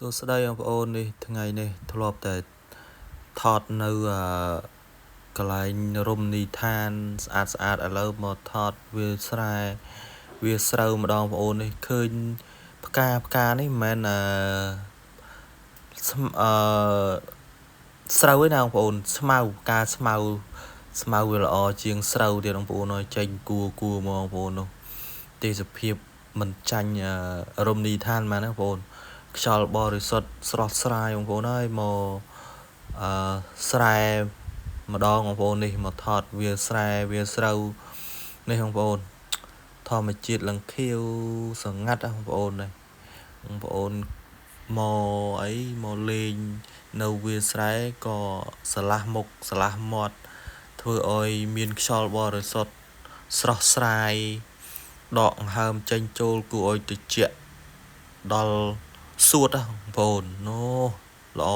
សួស្តីបងប្អូននេះថ្ងៃនេះធ្លាប់តែថតនៅកន្លែងរមណីយដ្ឋានស្អាតស្អាតឥឡូវមកថតវាលស្រែវាលស្រូវម្ដងបងប្អូននេះឃើញផ្កាផ្កានេះមិនមែនអឺស្រូវទេណាបងប្អូនស្មៅផ្កាស្មៅស្មៅវាល្អជាងស្រូវទៀតបងប្អូនអើយចេញគួគួមកបងប្អូននោះទេសភាពមិនចាញ់រមណីយដ្ឋានមែនណាបងប្អូនខ្យល់បរិសុទ្ធស្រស់ស្រាយបងប្អូនអើយមកអឺស្រែម្ដងបងប្អូននេះមកថតវាលស្រែវាលស្រូវនេះបងប្អូនធម្មជាតិឡើងខៀវសងាត់បងប្អូននេះបងប្អូនមកអីមកលេងនៅវាលស្រែក៏ស្រឡះមុខស្រឡះមាត់ធ្វើឲ្យមានខ្យល់បរិសុទ្ធស្រស់ស្រាយដកដង្ហើមចេញចូលគួរឲ្យត្រជាក់ដល់សួតបងប្អូននោះល្អ។